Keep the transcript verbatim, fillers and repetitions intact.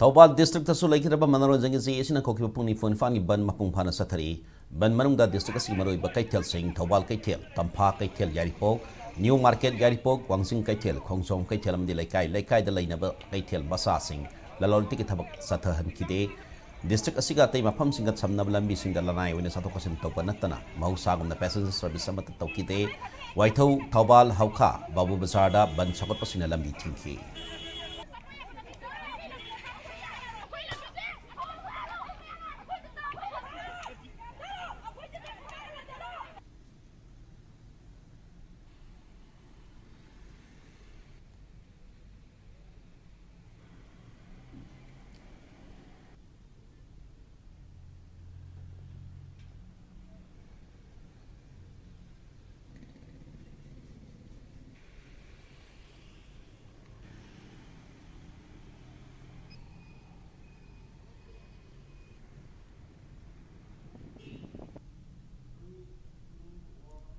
ꯊꯧꯕꯥꯜ ꯗꯤꯁꯇ꯭ꯔꯤꯛꯇꯁꯨ ꯂꯩꯈꯤꯗ꯭ꯔꯕ ꯃꯅꯣꯔꯟꯖꯟꯒꯤ ꯆꯦ ꯑꯁꯤꯅ ꯍꯧꯈꯤꯕ ꯄꯨꯡ ꯅꯤꯐꯨ ꯅꯤꯄꯥꯟꯒꯤ ꯕꯟ ꯃꯄꯨꯡ ꯐꯥꯅ ꯆꯠꯊꯔꯤ꯫ ꯕꯟ ꯃꯅꯨꯡꯗ ꯗꯤꯁꯇ꯭ꯔꯤꯛ ꯑꯁꯤꯒꯤ ꯃꯔꯨꯑꯣꯏꯕ ꯀꯩꯊꯦꯜꯁꯤꯡ, ꯊꯧꯕꯥꯜ ꯀꯩꯊꯦꯜ, ꯇꯝꯐꯥ ꯀꯩꯊꯦꯜ, ꯌꯥꯏꯔꯤꯄꯣꯛ, ꯅ꯭ꯌꯨ ꯃꯥꯔꯀꯦꯠ ꯌꯥꯏꯔꯤꯄꯣꯛ, ꯋꯥꯡꯖꯤꯡ ꯀꯩꯊꯦꯜ, ꯈꯣꯡꯖꯣꯝ ꯀꯩꯊꯦꯜ ꯑꯃꯗꯤ ꯂꯩꯀꯥꯏ ꯂꯩꯀꯥꯏꯗ ꯂꯩꯅꯕ ꯀꯩꯊꯦꯜ ꯃꯆꯥꯁꯤꯡ ꯂꯂꯣꯟ ꯏꯇꯤꯛꯀꯤ ꯊꯕꯛ ꯆꯠꯊꯍꯟꯈꯤꯗꯦ꯫ ꯗꯤꯁꯇ꯭ꯔꯤꯛ ꯑꯁꯤꯒ ꯑꯇꯩ ꯃꯐꯝꯁꯤꯡꯒ ꯁꯝꯅꯕ ꯂꯝꯕꯤꯁꯤꯡꯗ ꯂꯅꯥꯏ ꯑꯣꯏꯅ ꯆꯠꯊꯣꯛ ꯆꯠꯁꯤꯟ ꯇꯧꯕ ꯅꯠꯇꯅ ꯃꯍꯧꯁꯥꯒꯨꯝꯅ ꯄꯦꯁꯦꯟꯖꯔ ꯁꯔꯚꯤꯁ ꯑꯃꯠꯇ ꯇꯧꯈꯤꯗꯦ꯫ ꯋꯥꯏꯊꯧ, ꯊꯧꯕꯥꯜ, ꯍꯧꯈꯥ, ꯕꯥꯕꯨ ꯕꯖꯥꯔꯗ ꯕꯟ ꯁꯧꯒꯠꯄꯁꯤꯡꯅ ꯂꯝꯕꯤ ꯊꯤꯡꯈꯤ꯫